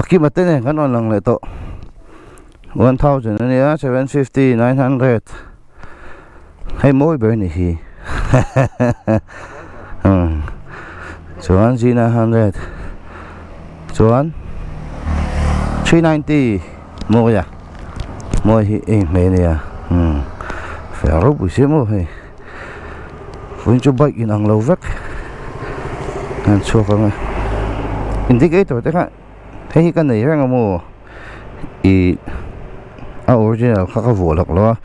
Pakima te nen kan rawn lang leh tawh 1000 ania 750 900 hei mawi ber ni hi umm chuan G900 chuan 390 mawi a mawi hi eng hmel ania umm fel ropui si maw hei. Vawiin chu bike in ang lo vek an chhuak ang a indicator te kha hei hi ka nei reng a maw ih a original kha ka vuah lak lo a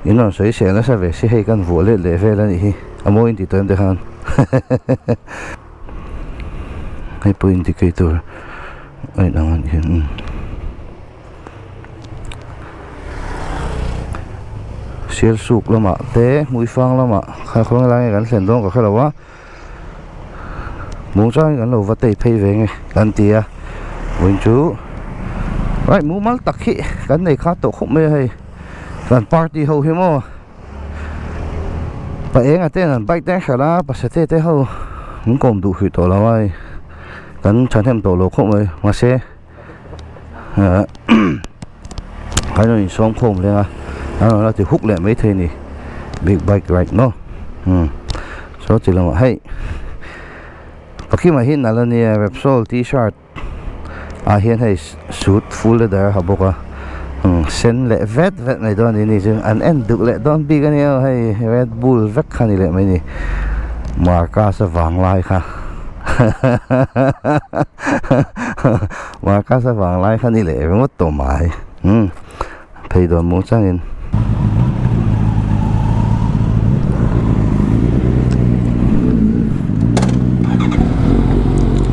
in rawn sawi sel nasa ve si hei kan vuah let leh vel a nih hi a mawi in ti tawh em te khan hei pawh indicator a in ang a nih hi. Sialsuk lamah te Hmuifang lamah kha khawnge lai nge kan thlen dawn ka hrelo a muangchangin kan lo va tei phei ve nge kan ti a vawiin chu right mumal tak hi kan nei kha tawh khawp mai a hei kan party ho hi maw pa enga ten an bike te an hralh a pasate te ho an kawm duh hrih tawh lo a hei kan thahnem tawh lo khawp mai mahse. Kan rawn insawm khawm leng a an rawn la ti huk leh maithei a ni big bike ride maw umm saw chi lamah hei pakimah hi nalh a nia repsol tshirt ah hian hei suit full leather a ha bawk a umm sen leh vet vet mai dawn a ni ni chu an en duh leh dawn bik a nia aw hei red bull vek kha a ni leh mai a ni marcus a vanglai kha. Marcus a vang lai kha ni leh ringawt tawh mai umm phei dawn muang changin.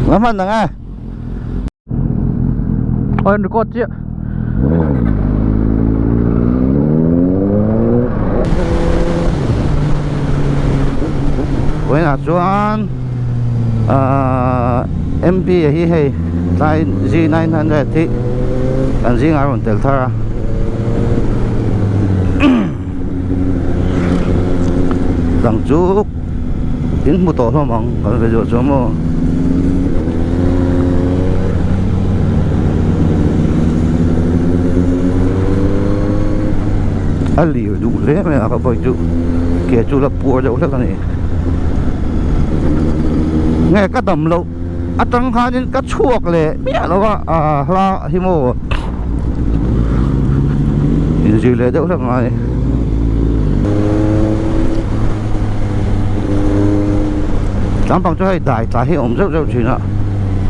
Nga hman ang e. Ôi anh record chứ. Vawiinah chuan ahh M P hi hei tlai Z 900 hi kan zingah a rawn tel thar a dang chu in hmu tawh hlawm ang kan video chu maw. A lir duh hle mai a ka bike chu ke chu la puar deuh hlek a ni nge ka dam loh atang khanin ka chhuak leh miah lo a ah hla hi maw inzir leh deuh hlek ngai. Tlampang chu hei dai tla hi a awm zeuh zeuh thin a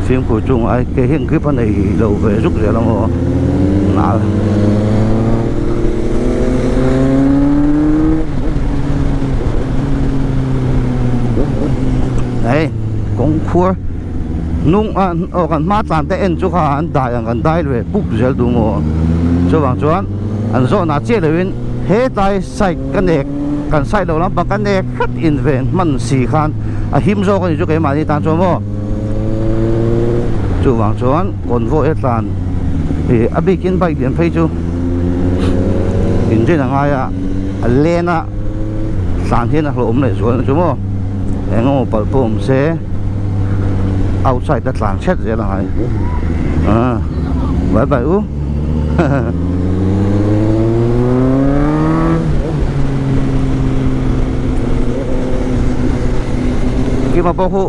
fimkhur chung ai ke hian grip a nei lo ve zuk zel ang aw nal. Hei kawng khuar hnung a aw kan hma tlan te en chu kha an dai ang kan dai ve pup zel duh maw chuvang chuan an zawhna chiah loin hetlai side ka nek kan side lo lampang ka nek hret in ven hman si khan a him zawk a ni chu keimahni tan chuan maw chuvang chuan convoy a tlan ih a bikin bike lian phei chu inrin a ngai a a len a tlan hian a hlauhawm leh zual chu maw eng emaw palh pawh awm se outside a tlan hret zel a ngai ah bye bye u. Kima pawh khu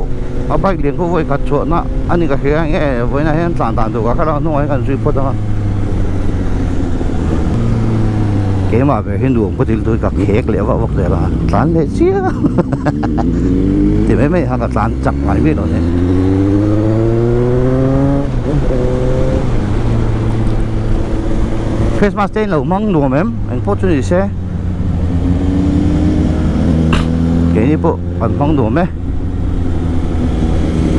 a bike lian khu vawi khat chhuahna a ni ka hria nge vawiinah hian tlan dan tur ka hre lo a hnungah hian kan zui phawt ang a keimah ber hi nuam ka ti lutuk hi ka khek leh vak vak zel a tlan leh chiang a ti mai mai khan ka tlan chak ngai miah lo a ni. Christmas te in lo hmang nuam em eng pawh chu ni se keini pawh kan hmang nuam e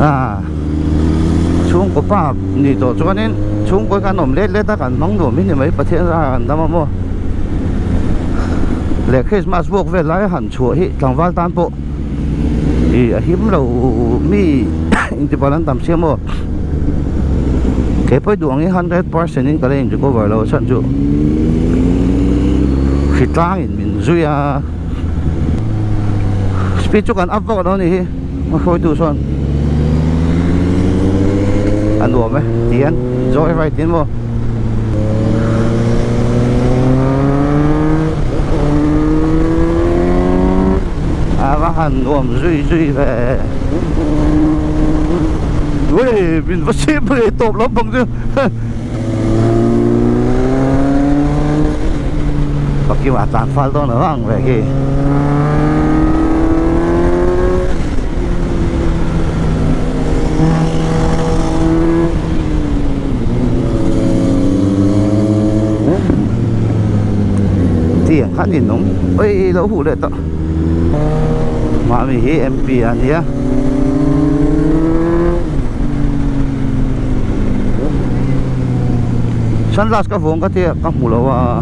ah chhungkaw pa ni tawh chuanin chhungkaw kan awm let let a kan hmang nuam hi ni mai Pathian zar an dam a maw leh Christmas vuak vel lai a han chhuah hi tlangval tan pawh ih a him lo mi intipal an tam sia maw kei pawh i duh ang hi 100% in ka la in recover lo a chhan chu hritlang in min zui a speed chu kan up vak lo a ni hi a hruaitu sawn a nuam e ti hian. Joy ride in maw. A va han nuam zui zui ve. Ui min va chhip mai tawp lampang chu. Pakima tlan fal dawn a vang ve khi. Tiang kha ni nung oi lo huh leh tawh mahni hi MP a nia. Sunglass ka vawng ka tia ka hmu lo a.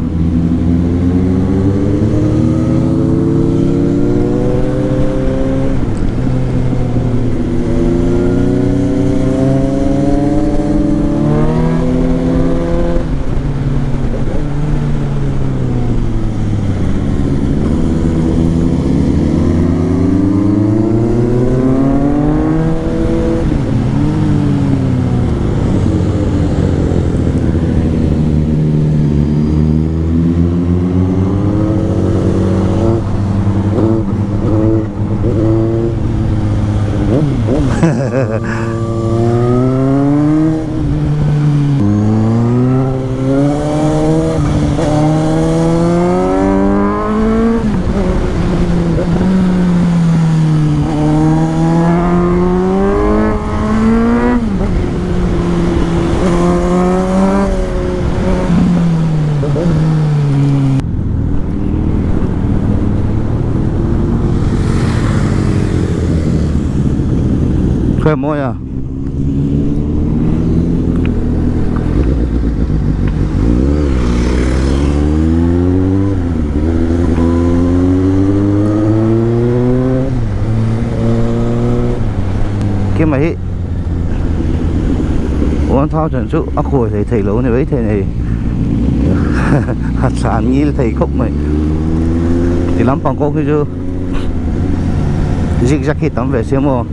Khawi mawi a. Kima hi 1000 chu a khawi hlei thei lo a ni maithei a ni a thlan ngil thei khawp mai ti lampang kawng hi chu zigzag hi tam ve sia maw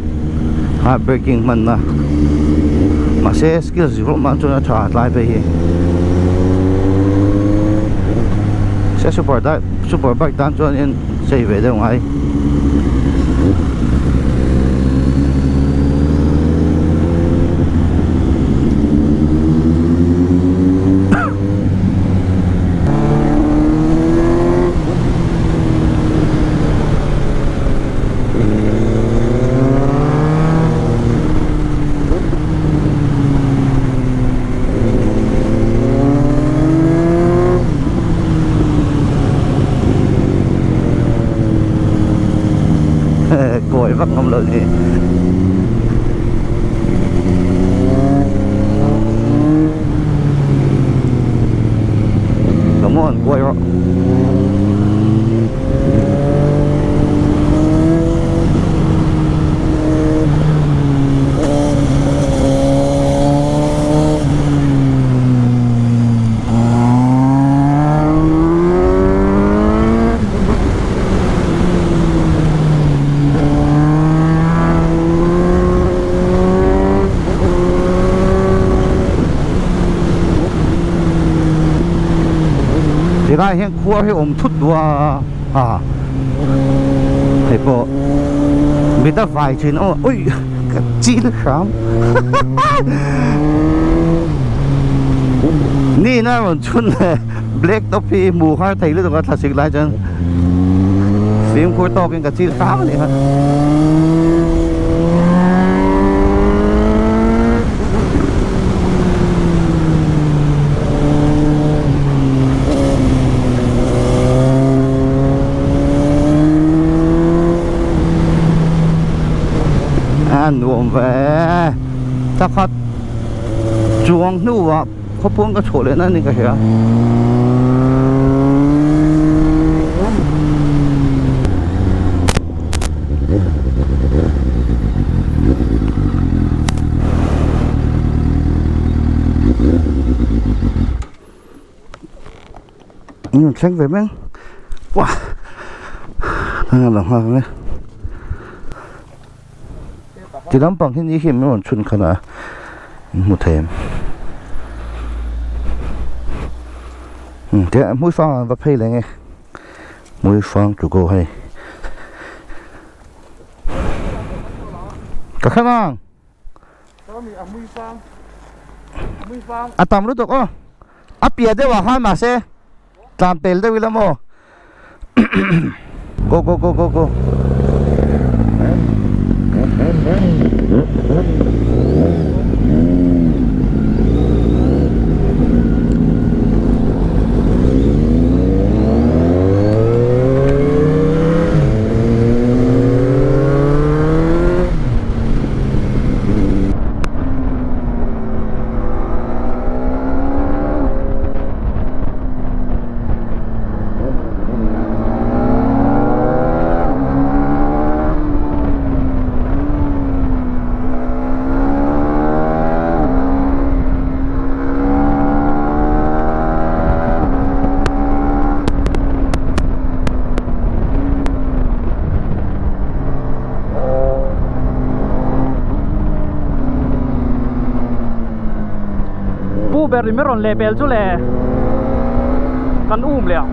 hard braking hman na mahse skills develop nan chuan a tha tlai phei hi se super dai super bike tan chuanin chei ve deuh ngai. Kawi vak ngam lo ni. Come on, kawi rawh. Tilai hian khua hi awm thut duh a a hei pawh mit a vai thin aw ui ka chil hram ni na rawn chhun leh black top hi hmu har thei lutuk a thlasik lai chuan fimkhur tawkin ka chil hram a nih kha. A nuam ve takhat chuang hnuah khawpuan ka chhuah leh na a ni ka hria. In rawn thleng ve meng wah thang a lo nghak ang e ti lampang hi ni hi min rawn chhun khan a in hmu thei em. Tiah hmuifang ah an va phei leng e hmuifang to go hei ka khan ang a tam lutuk aw a piah deuh ah khan mahse tlan pel deuh ila maw go go go go go Pu ber in rawn leh pel chu le kan um leh ang.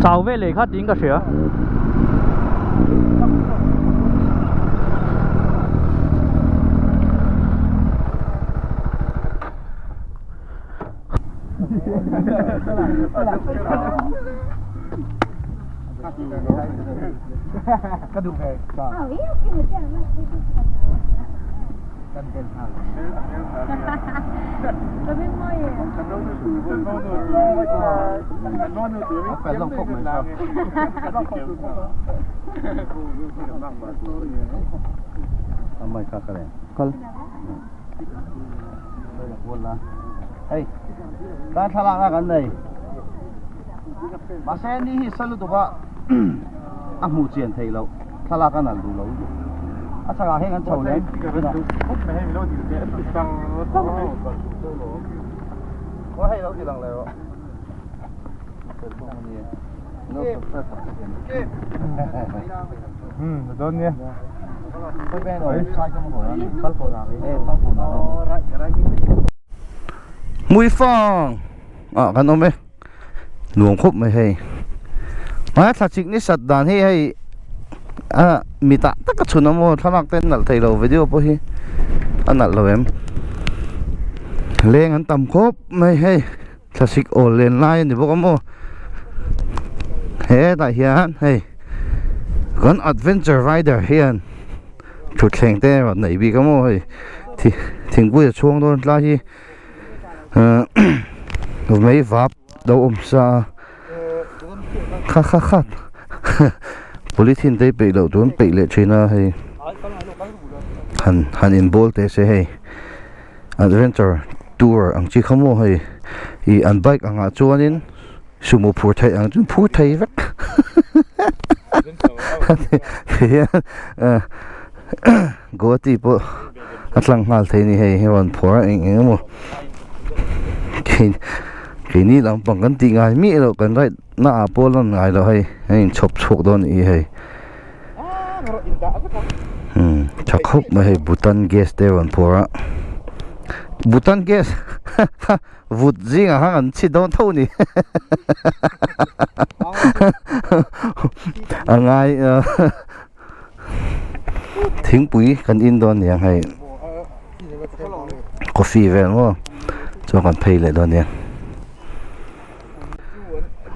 Chau ve leh kha tiin ka hria. Hei tan thlalak a kan nei mahse ni hi sa lutuk a a hmuh chian theih loh thlalak a nalh duh lo a chhakah hian kan chho leh aw hei lo ti lang leh rawh Hmuifang ah kan awm e nuam khawp mai hei hmaia thla chik ni sat dan hi hei a mitah tak a chhun a maw thlalak te an nalh thei lo video pawh hi a nalh lo em leng an tam khawp mai hei. Thlasik awl len lai a ni bawk a maw hetah hian hei kan adventure rider hian thutthleng te a rawn neih bik a maw hei thingpui a chhuang dawn tlai hi ahh mei vap lo awm sa a kha kha kha polythene te hi peih loh tur an peih leh thin a hei han han inbawl teh se hei. Adventure tour ang chi kha maw hei ih an bike angah chuanin sumo phur theih ang chu phur thei vek tihian Guwahati pawh a tlang nghal thei a ni hei hei rawn phur a eng eng emaw keini lampang kan tih ngai miah loh kan ride na ah pawh lan ngai loh hei a inchhawp chhuak dawn a nih hi hei. Tha khawp mai hei Bhutan gas te rawn phur a. Bhutan gas kha vut zingah khan kan chhit dawn tho ni a ngai thingpui kan in dawn nia hei coffee vel maw chuan kan phei leh dawn nia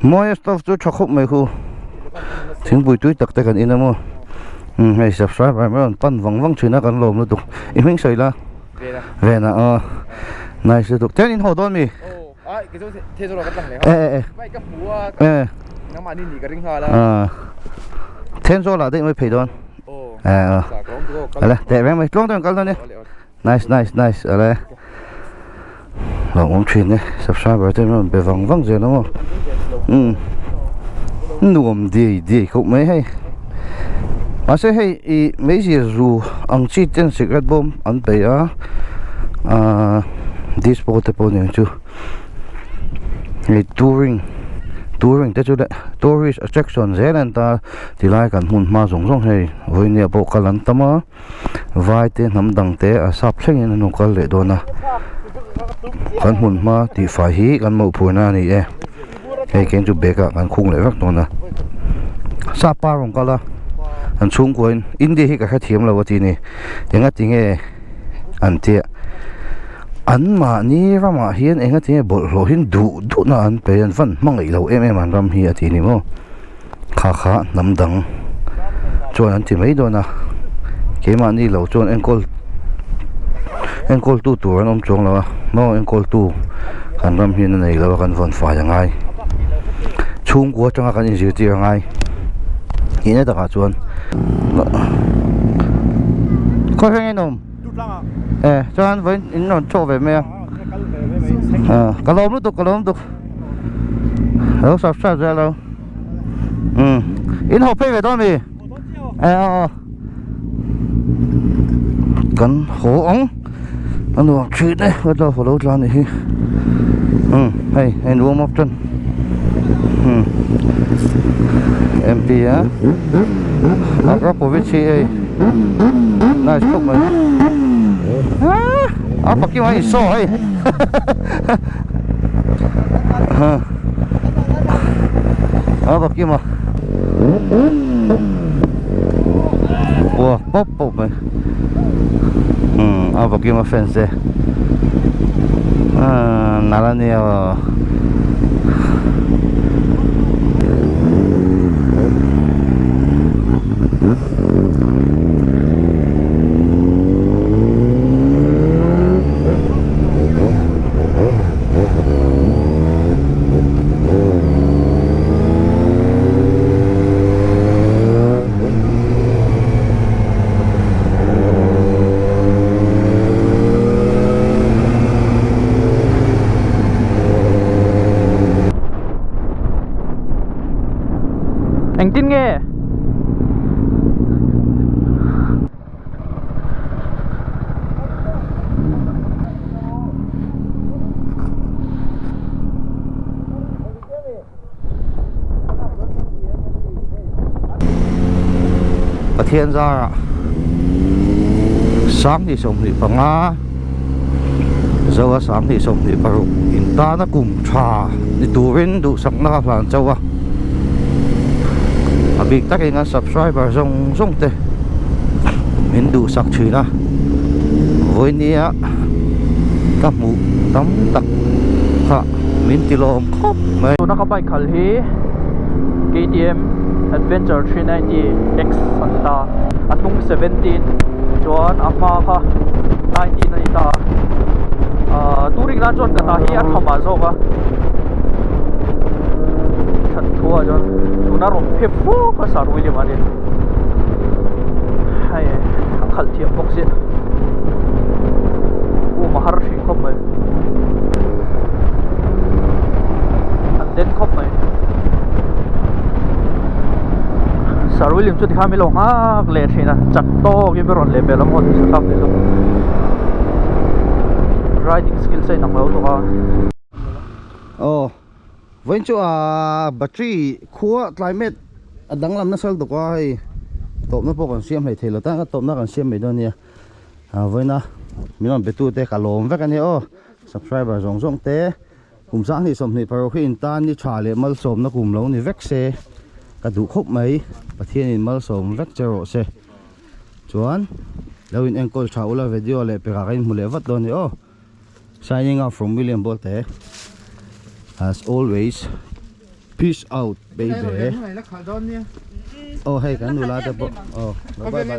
mawi stove chu tha khawp mai khu thingpui tui tak te kan in a maw umm hei subscriber mai rawn pan vang vang thin a kan lawm lutuk i hming sawi la vena aw nice lutuk ten in haw dawn mi e e e Thenzawl ah daih mai phei dawn e aw ale teh reng mai tluang dawn kal dawn e Nice nice nice ale lo awm thin e subscriber te rawn be vang vang zel ang aw umm nuam diai diai khawp mai hei mahse hei ih meizir zu ang chi ten cigarette bawm an peih a ahh dispo te pawh nen chu. Hei touring touring te chu leh tourist attraction zel a ni ta tilai kan hmun hma zawng zawng hei vawinia pawh kal an tam a. Vai te hnam dang te a sap thlengin an lo kal leh dawn a kan hmun hma tih fai hi kan mawhphurna a ni e hei keng chu bag ah kan khung leh vek dawn a sap pa rawn kal a an chhungkua in India hi ka hrethiam lo a ti ni enga tinge an tia an mahni ramah hian enga tinge bawlhhlawh hi duh duh na an pe an van hmangaih lo em em an ram hi a ti ni maw. Kha kha hnam dang chuan an ti mai dawn a keimahni lo chuan enkawl enkawl tu tur an awm chuang lo a maw enkawl tu kan ram hian a nei lo a kan vawn fai a ngai chhungkua atanga kan inzirtir a ngai tihna takah chuan khawi hreng in awm e chuan vawiin in rawn chhuak ve mai a ka lawm lutuk ka lawm lutuk. Lo subscribe zel lo. Um. In ho phei ve dawn mi? E aw. Kan ho ang. An nuam thin e. Ka lo follow tlan ni hi. Um, hei, hei warm up tan. Um. MP a. Akrapovic hi ei. Nice khawp mai. Ah, a pakim a in saw hei. A va kim a Ua pawp pawp mai A va kim a fence te Nal a nia aw Engtin nge? Pathian zarah 2025 Zoa 2026 intana kum tha ni turin duhsakna ka hlan chauh a a bik takin a subscriber zawng zawng te min duhsak thin a vawinia ka hmuh tam tak kha min ti lawm khawp mai. Tuna ka bike khalh hi KTM Adventure 390 X a ni ta a hnung 17 chuan a hma kha 19 a ni ta a touring nan chuan ka ta hi a tha mah zawk a that thu ah chuan tuna rawn phe fuk a sir William a ni hei a khalh thiam bawk si um a har thin khawp mai an den khawp mai sir William chu tikhan min lo nghak leh thin a chak tawkin rawn leh pel a maw tih thlak leh zawk riding skills a inang lo tawh a. Aw vawiin chu ah battery khua climate a danglam nasa lutuk a hei tawpna pawh kan siam hleithei lo tan kha tawpna kan siam mai dawn a nia ah vawiina. Min rawn betu te ka lawm vek a nia aw. Subscriber zawng zawng te kum 2026 hi in tan ni tha leh malsawmna kum lo ni vek se ka duh khawp mai. Pathianin malsawm vek che rawh se. Chuan lo in enkawl tha ula video leh pekah ka inhmu leh vat dawn a ni aw. Signing off from William Bolte. As always, peace out baby. Oh hei kan nula te pawh. Oh, bye bye.